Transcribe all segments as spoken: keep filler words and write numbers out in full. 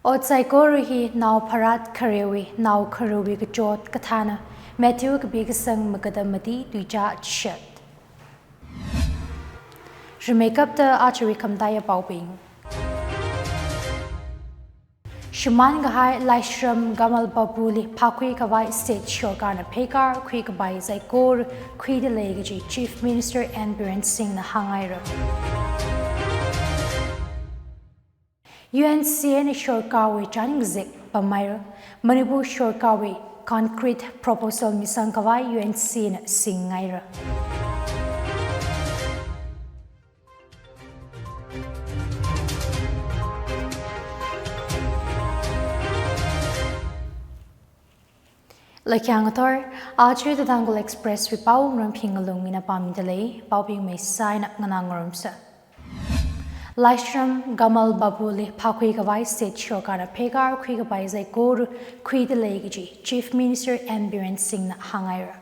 Ot saikora hi nao pharat kharewui, nao kharuwui kachot kathāna. Matthew kapi kasang magada mati, tuicha chishat. Rimeikapta ajawui khamataiya paobing. Shimān kahai Laishram Kamal Babuli phākhui khavai state sorkarna pheikar khuikapai saikora khuidalei kaji Chief Minister N Biren Singhna hānghaira. U N C eina sorkarwui chānjam kazek pamhaira. Manipur sorkarwui concrete proposal misang khavai U N C na singhaira. Laikhang ngathor, aja The Tangkhul Express wui pao ngarum phingalung ina pāmidalei, paobing meisaina nganā ngarumsa. Laishram Kamal Babuli phākhui khavai state sorkarna pheikar khuikapai saikora khuidalei kaji Chief Minister N Biren Singhna hānghaira.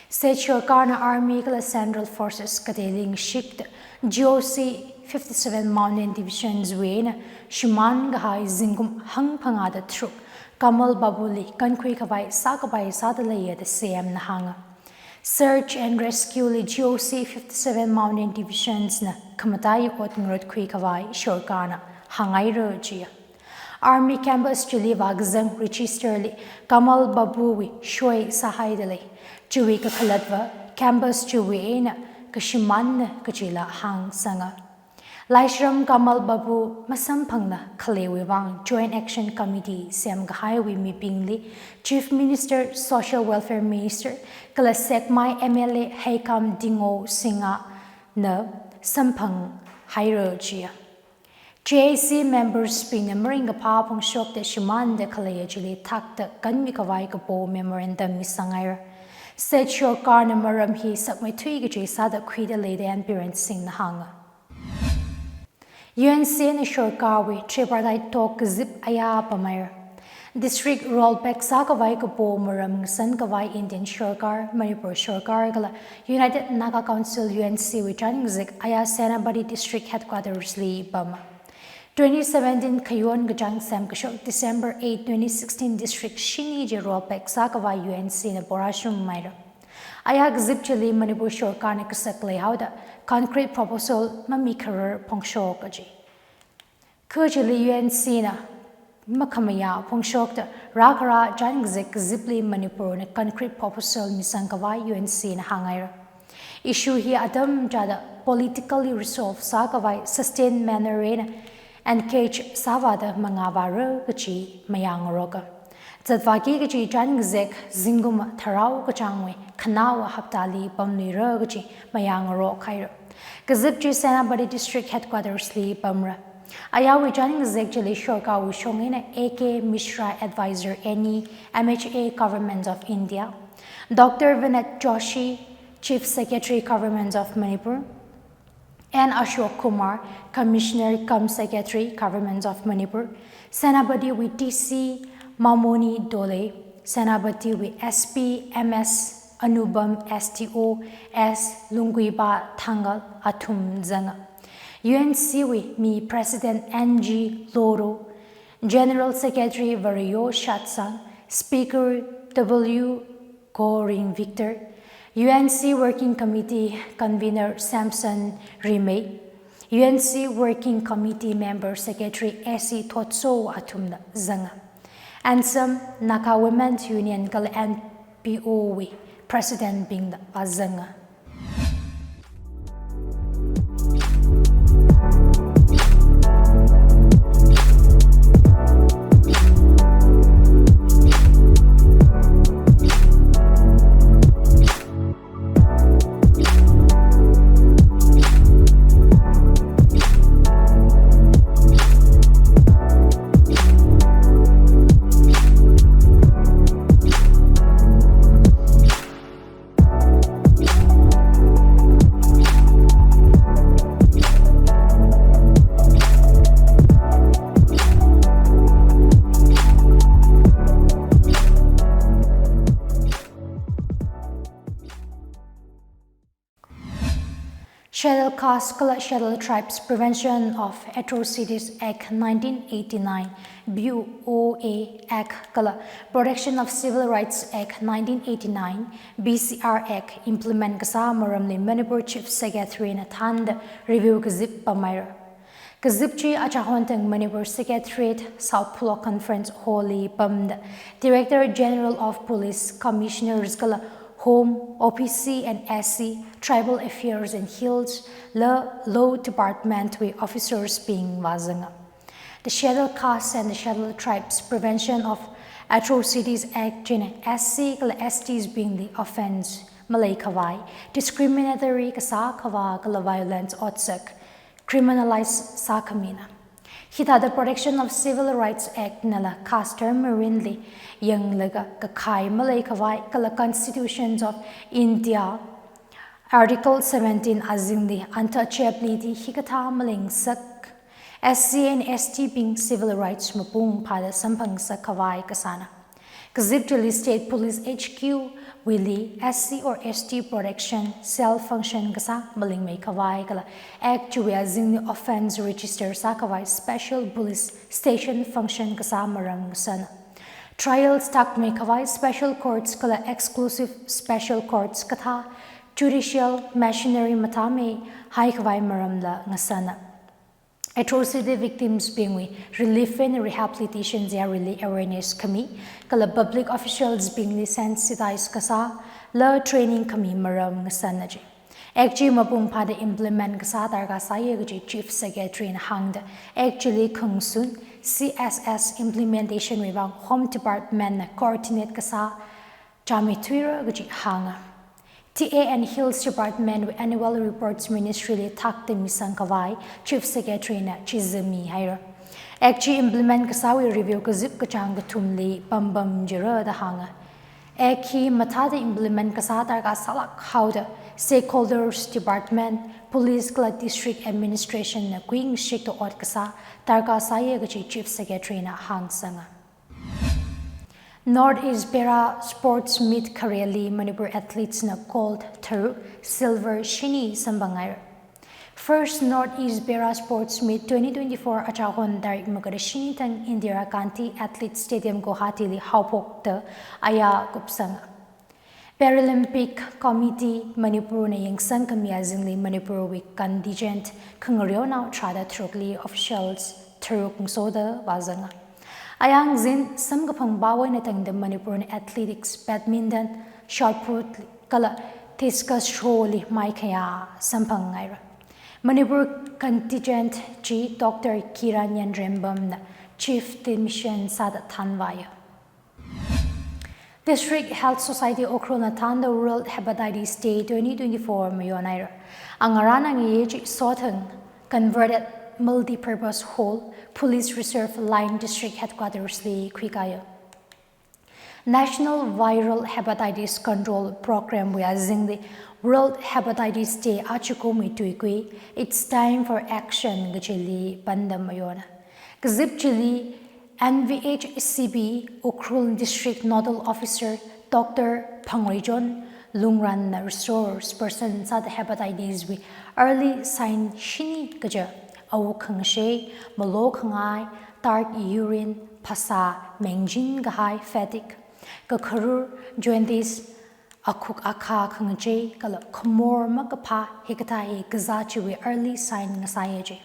State sorkarna Army kala Central Forces kateili ngashikta G O C fifty-seven Mountain Divisions wui eina shimān kahai zingkum hangphangāda tharuk Kamal Babuli kankhui khavai sākapai sādaleiya da C M na hānga. Search and rescue li G O C fifty-seven Mountain Divisions na khamataiya ot ngarutkhui khavai sorkarna hānghaira jiya. Army campus chili vākazang register li Kamal Babuwui soi sāhaidalei. Chiwui kakhalatva campus chiwui eina kashimānna kajila hāngsanga. Laishram Kamal Babu masamphangla khaleiwui vang Joint Action Committee semkahaiwui mibingli Chief Minister, Social Welfare Minister kala Sekmai M L A Heikam Dingo Singha na samphanghaira jiya. J A C members bingna maringkaphā phongshokta shimānda khaleiya chili thakta kanmi khavai kapo memorandum misanghaira. State sorkarna maram hi sakmeithui kaji sāda khuidalei da N Biren Singhna hānga. U N C eina sorkarwui tripartite talk kazip aya pamhaira. District rollback sākhavai kapo maram ngasan khavai Indian sorkar, Manipur sorkar kala United Naga Council U N C wui chānjam kazek aya Senapati District Headquarters li pama. Twenty seventeen khayon kachāng semkashok December eight, twenty sixteen district shini chi rollback sākhavai U N C na porashunghaira. Aya kazip chili Manipur sorkarna kasak leihaoda concrete proposal mamikharar phongshok kaji. Kha chili U N C na makhamayā phongshokta rākhara chānjam kazek kazipli Manipurna concrete proposal misang khavai U N C na hānghaira. Issue hi atam chāda politically resolve sākhavai sustained manner eina engage sāvāda mangāvāra kaji mayāngaroka. Zatvāki kaji chānjam kazek zingkum tharao kachāngwui khanaowa haptali pamluira kaji mayāngarokhaira. Kazip chi Senapati District Headquarters li pamra. Ayawui chānjam kazek chili sorkarwui shong eina A K Mishra, Advisor N E, M H A, Government of India, Doctor Vinod Joshi, Chief Secretary, Government of Manipur, N Ashok Kumar, Commissioner cum Secretary, Government of Manipur, Senapatiwui D C Mamoni Dole, Senapatiwui S P M S Anupam, S D O S Lungkuipa Thangal athum zanga. U N C wui mi President N G Loro, General Secretary Vareyo Shatsang, Speaker W Goring Victor, U N C Working Committee Convener Samson Rimei, U N C Working Committee Member Secretary A C Thotso athumna zanga. ANSAM, Naga Women's Union kala N P O wui President bingna vāzanga. Scheduled Caste kala Scheduled Tribes Prevention of Atrocities Act nineteen eighty-nine, B O A Act kala Protection of Civil Rights Act nineteen eighty-nine, B C R Act implement kasā maramli Manipur Chief Secretary na thānda review kazip pamhaira. Kazip chi achahon thang Manipur Secretariat South Phuloc Conference Hall li pamda Director General of Police, Commissioners kala Home, O B C and S C, Tribal Affairs and Hills, la Law Department wui officers bing vāzanga. The Scheduled Caste and the Scheduled Tribes Prevention of Atrocities Act china S C kala S Ts bingli offence maleikhavai, discriminatory kasā khavā kala violence otsak criminalize sākhamina. Hithāda Protection of Civil Rights Act nala caste term marinli yanglaga kakhai maleikhavai kala Constitutions of India Article seventeen azingli untouchability hikathā malingsak, S C and S T bing civil rights mapung phāda samphangsak khavai kasāna. Kazip chili State Police H Q wuili S C or S T protection cell function kasā malingmeikhavai kala Act chiwui azingli offence register sākhavai special police station function kasā maram ngasāna. Trials takmeikhavai special courts kala exclusive special courts kathā judicial machinery mathāmei haikhavai maramla ngasāna. Atrocity victims bingwui relief and rehabilitation yarili awareness khami, kala public officials bingli sensitize kasā, la training khami maram ngasāna ji. Act chi mapung phāda implement kasā darkar sāya kaji Chief Secretary na hāngda, Act chili khangsun C S S implementation wui vang Home Department na coordinate kasā chāmithuira kaji hānga. T A and Hills Department wui annual reports Ministry li thakta misangkhavai Chief Secretary na chizami haira. Act chi implement kasāwui review kazip kachāng kathumli pambam jira da hānga. Act hi mathāda implement kasā darkar sālāk haoda stakeholders, department, police kala district administration na kuingashikta ot kasā darkar sāya kaji Chief Secretary na hāngsanga. North East Para Sports Meet khareli Manipur athletes na gold tharuk, silver shini samphanghaira. First North East Para Sports Meet twenty twenty-four achahon tarik maga da shini thang Indira Gandhi Athletes Stadium Guwahati li haophokta aya kupsanga. Paralympic Committee Manipur na yangsangkhami azingli Manipur wui contingent khangareonao tharāda tharukli officials tharuk ngasoda vāzanga. Ayang zin samkaphang pao eina tangda Manipur na athletics, badminton, shot put kala discus throw li maikhayā samphanghaira. Manipur contingent chi Doctor Kiran Yanrembam na Chief Dietitian sāda thanvāya. District Health Society Ukhrul na thānda World Hepatitis Day twenty twenty-four mayonhaira. Angarān angayei chi sothang converted multi-purpose hall, Police Reserve Line District Headquarters li khuikāya. National Viral Hepatitis Control Program wui azingli World Hepatitis Day achikumwui tuikui, It's Time for Action kajili panda mayona. Kazip chili N V H C B Ukhrul District Nodal Officer Doctor Phangreichon Lungran na resource person sāda hepatitis wui early sign shini kaja awuk khangashei, malo khangai, dark urine, phasā, mengjin kahai, fatigue, kakharur, jaundice, akhuk akha khangachei, kala khamor makaphā hikathā hi kazāt chiwui early sign ngasāya ji.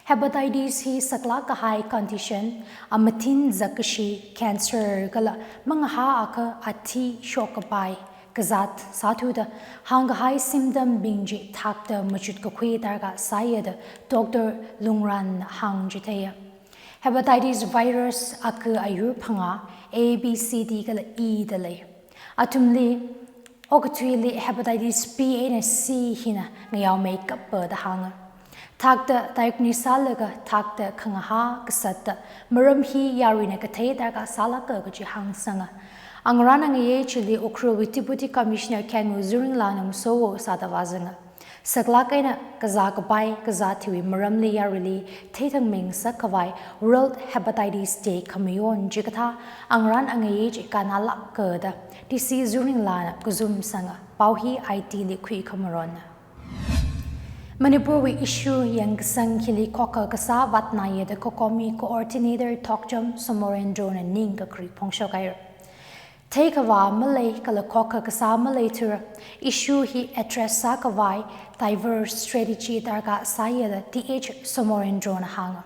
Hepatitis hi saklāk kahai condition, amathin zakkashi, cancer kala mangahā akha athi shokkapai kazāt sāthuda hāngkahai symptom bing chi thakta machut kakhui darkar sāya da Doctor Lungran hāngchitheiya. Hepatitis virus akha ayur phangā A, B, C, D kala E da lei. Athumli okathuili hepatitis B eina C hina ngayāomeikapa da hānga. Thakta diagnose sālaga thakta khangahā kasatta maram hi yaruina kathei darkar sālāka kaji hāngsanga. Angarān angayei chili Ukhrulwui Deputy Commissioner Khengu Zuringla na ngasowui sāda vāzanga. Saklāk eina kazā kapai kazāt hiwui maramli yaruili theithangmei ngasakkhavai World Hepatitis Day khamayon chikathā angarān angayei chi kannālāka da D C Zuringla na kazum sanga. Pao hi I T li khuikhamaronna. Manipurwui issue yangkasang hili khokha kasā vātnaiya da COCOMI Coordinator Thokcham Somorendrona ningkakharik phongshok haira. Theikhavā malei kala khokha kasā maleithura, issue hi address sākhavai diverse strategy darkar sāya da Th Somorendrona hānga.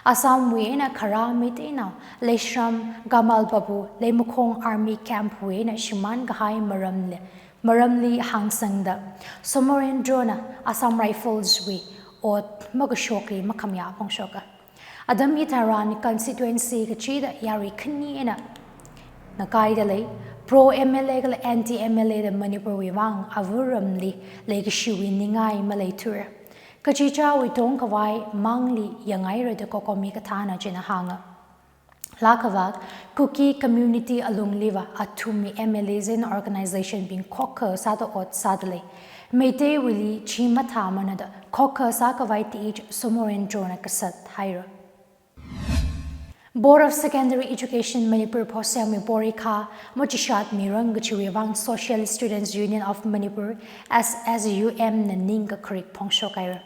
Assamwui eina kharā Meiteinao Leishram Gamal Babu Leimakhong Army Camp wui eina shimān kahai maramli, maramli hāngsangda Somorendrona Assam Rifles wui ot makashokli makhamayā phongshoka. Atam hitharan constituency kachida yarui khani eina ngakaida lei, pro M L A kala anti M L A da Manipurwui vang avaramli leikashiwui ningai maleithura. Kachichāwui tongkhavai mangli yanghaira da COCOMI kathāna china hānga. Lākhavak, Kuki community alungliva athumwui M L As and organization bing khokha sāda ot sāda lei. Meiteiwuili chi mathāmana da khokha sākhavai Th Somorendrona kasat haira. Board of Secondary Education Manipur Phosemwui porikha machishātmirang kachiwui vang Socialist Students Union of Manipur, S S U M na ningkakharik phongshok haira.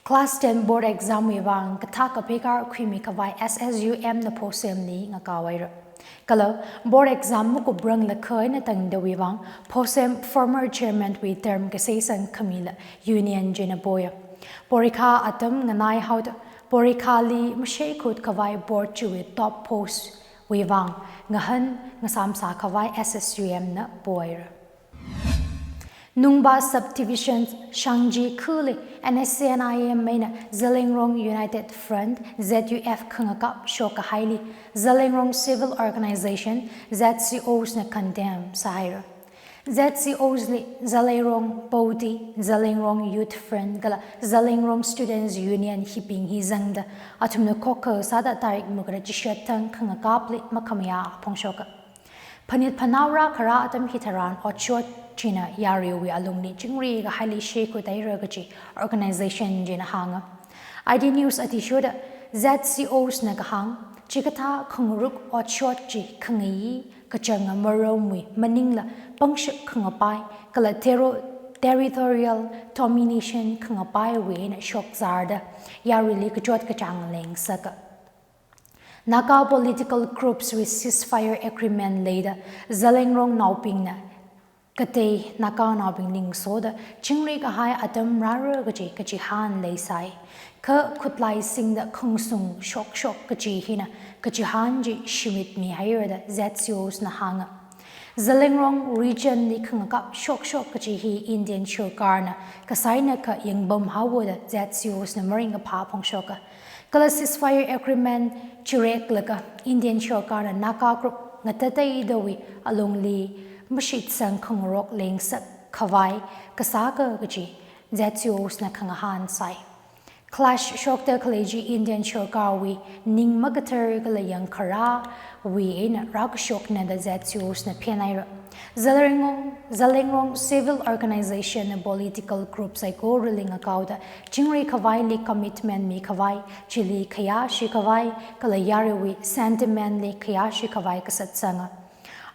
Class ten board exam wui vang kathā kaphikar khuimikhavai S S U M na Phosemli ngakao haira. Kala board exam makuprang lakha eina tangdawui vang Phosem former chairman wui term kaseisang khamila union china poya. Porikha atam nganai haoda porikhali masheikhut khavai board chiwui top post wui vang ngahān ngasam sākhavai S S U M na pohaira. Nungba Subdivision Shangji khali N S C N I M eina Zeliangrong United Front, Z U F, khangakap shok kahaili Zeliangrong Civil Organization, Z C Os na condemn sāhaira. Z C Os li Zeliangrong Body, Zeliangrong Youth Front kala Zeliangrong Students Union hibing hi zangda athumna khokha sāda tarik magada chishat thang khangakapli makhamayā phongshoka. Phanit phanao rākharā atam hitharan otshot china yaruiwui alungli chingri kahaili sheikhut haira kachi organization china hānga. I D News athishurda Z C Os na kahāng, chikathā khangaruk otshot chi khangayi kachanga maramwui maningla pangshap khangapai kala tero-, territorial domination khangapaiwui eina shokzarda yaruili kachot kachāng lengsaka. Naga political groups wui ceasefire agreement leida Zeliangrongnaobingna katei Naganaobing ningsoda chingri kahai atam rāra kachi kachihān leisai. Kha khutlai singda khangshung shokshok kachi hina kachihān chi shimitmi haira da Z C Os na hānga. Zeliangrong region li khangakap shokshok kachi hi Indian sorkarna kasaina kha yangpam haowa da Z C Os na maringkaphā phongshoka. Kala ceasefire agreement chireklaga Indian sorkarna Naga group ngatateidawui alungli mashitsang khangarok lengsak khavai kasāka kachi Z C Os na khangahān sai. Clash shokda khalei chi Indian sorkarwui ning makathar kala yangkharāwui eina rākashokna da Z C Os na phenhaira. Zeliangrong, Zeliangrong civil organization na political group saikorali ngakaoda chingri khavaili commitment mikhavai, chili khayāshi khavai kala yaruiwui sentiment li khayāshi khavai kasatsanga.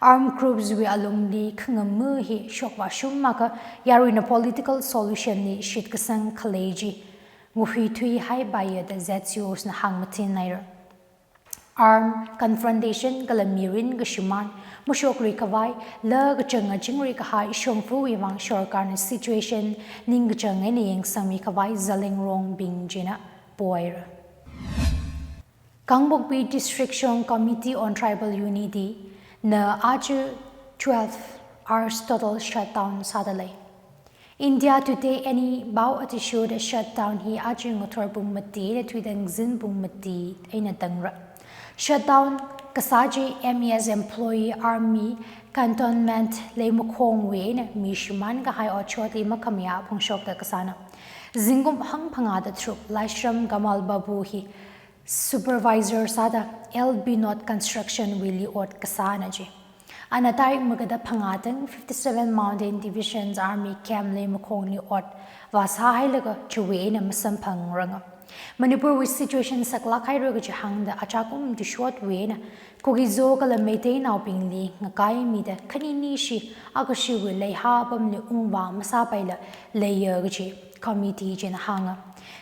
Armed groups wui alungli khangama hi shokvāshungmakha yaruina political solution li shitkasang khalei chi ngahuithui haipaiya da Z C Os na hāngmathinhaira. Armed confrontation kala mirin kashimān mashoklui khavai, la kachanga chingri kahai shongfawui vang sorkarna situation ningkachang eina yangsangmi khavai Zeliangrongbing china pohaira. Kangpokpi District Shong Committee on Tribal Unity na aja twelve hours total shutdown sāda lei. India Today eina pao athishurda shutdown hi aja ngathor pung mati eina thuida ngazin pung mati eina tangra. Shutdown kasā chi M E S employee, army, cantonment Leimakhongwui eina mi shimān kahai otshotli makhamayā phongshokda kasāna. Zingkum hangphangāda tharuk Laishram Gamal Babu hi supervisor sāda L B North Construction wuili ot kasāna chi. Ana tarik magada phangā thang fifty-seven Mountain Division's Army Camp Leimakhongli ot vāsāhailaga chiwui eina masamphangranga. Manipurwui situation saklāk haira kaji hāngda achākum tuishotwui eina Kuki-Zo kala Meiteinaobingli ngakaimida khaninishi akashiwui leihā apamli ungvā masāpaila leiya kaji committee china hānga.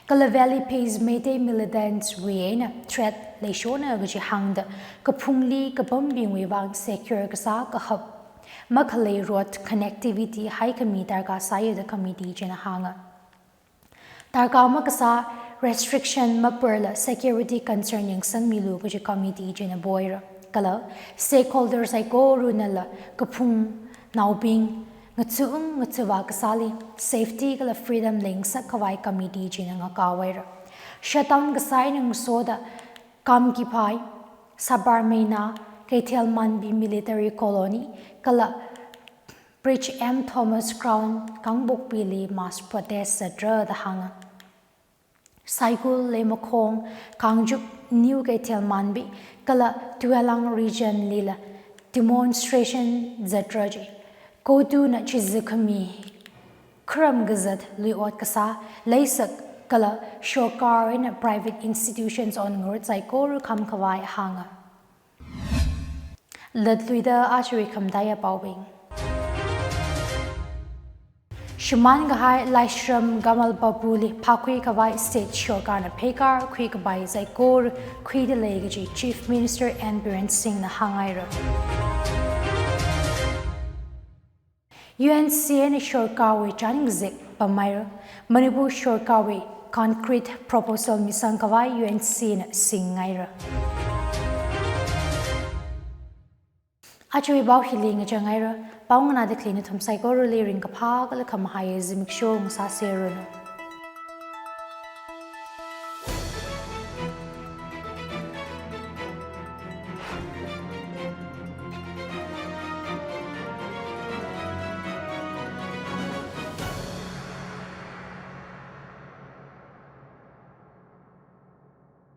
Kala Valley-based Meitei militants wui eina threat leishona kaji hāngda kaphungli kapambingwui vang secure kasā kahap makhalei road connectivity haikhami darkar sāya da committee china hānga. Darkar makasā restriction maparla security concern yangsangmilu kaji committee china poira. Kala stakeholders saikorana la kaphungnaobing ngathung ngathuvā kasāli safety kala freedom leingasak khavai committee china ngakao haira. Shutdown kasā eina ngasoda Kamkiphai, Sabarmeina, Keithelmanbi Military Colony kala Bridge M Thomas Ground, Kangpokpili mass protest zatra da hānga. Saikul, Leimakhong, Kangchup, New Keithelmanbi kala Tualang region lila demonstration zatra chi CoTU na chizikhami kharam kazat lui ot kasā, leisak kala sorkar eina private institutions on ngarut saikora kham khavai hānga. Latluida ajawui khamataiya paobing. Shimān kahai Laishram Gamal Babuli phākhui khavai state sorkarna pheikar khuikapai saikora khuida lei kaji Chief Minister N Biren Singhna hānghaira. U N C eina sorkarwui chān kazek pamhaira. Manipur sorkarwui concrete proposal misang khavai U N C na singhaira. Ajawui pao hili ngachang haira. Pao nganāda khalei nathum saikorali ringkaphā kala khamahai zimiksho ngasāseranu.